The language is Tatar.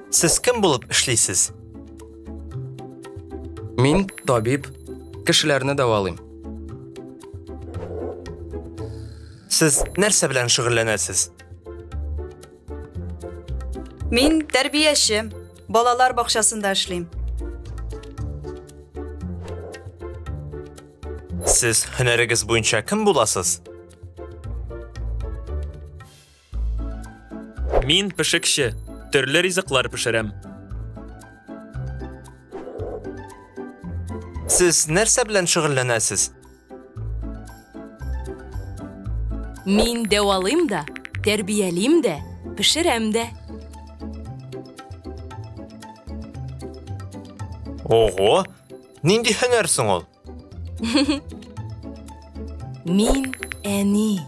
Сез кем булып эшлисез? Мин табиб, кешеләрне дәвалыйм. Сез нәрсә белән шөгыльләнәсез? Мин тәрбияче, балалар бакчасында эшлим. Сез һөнәрегез буенча кем буласыз? Мин пешекче, төрле ризыклар пешерәм. Сез нәрсә белән шөгыльләнәсез? Мин дәвалыйм да, тәрбиялим дә, пешерәм дә. Ого! Нинди һөнәр соң ул? Мин әни.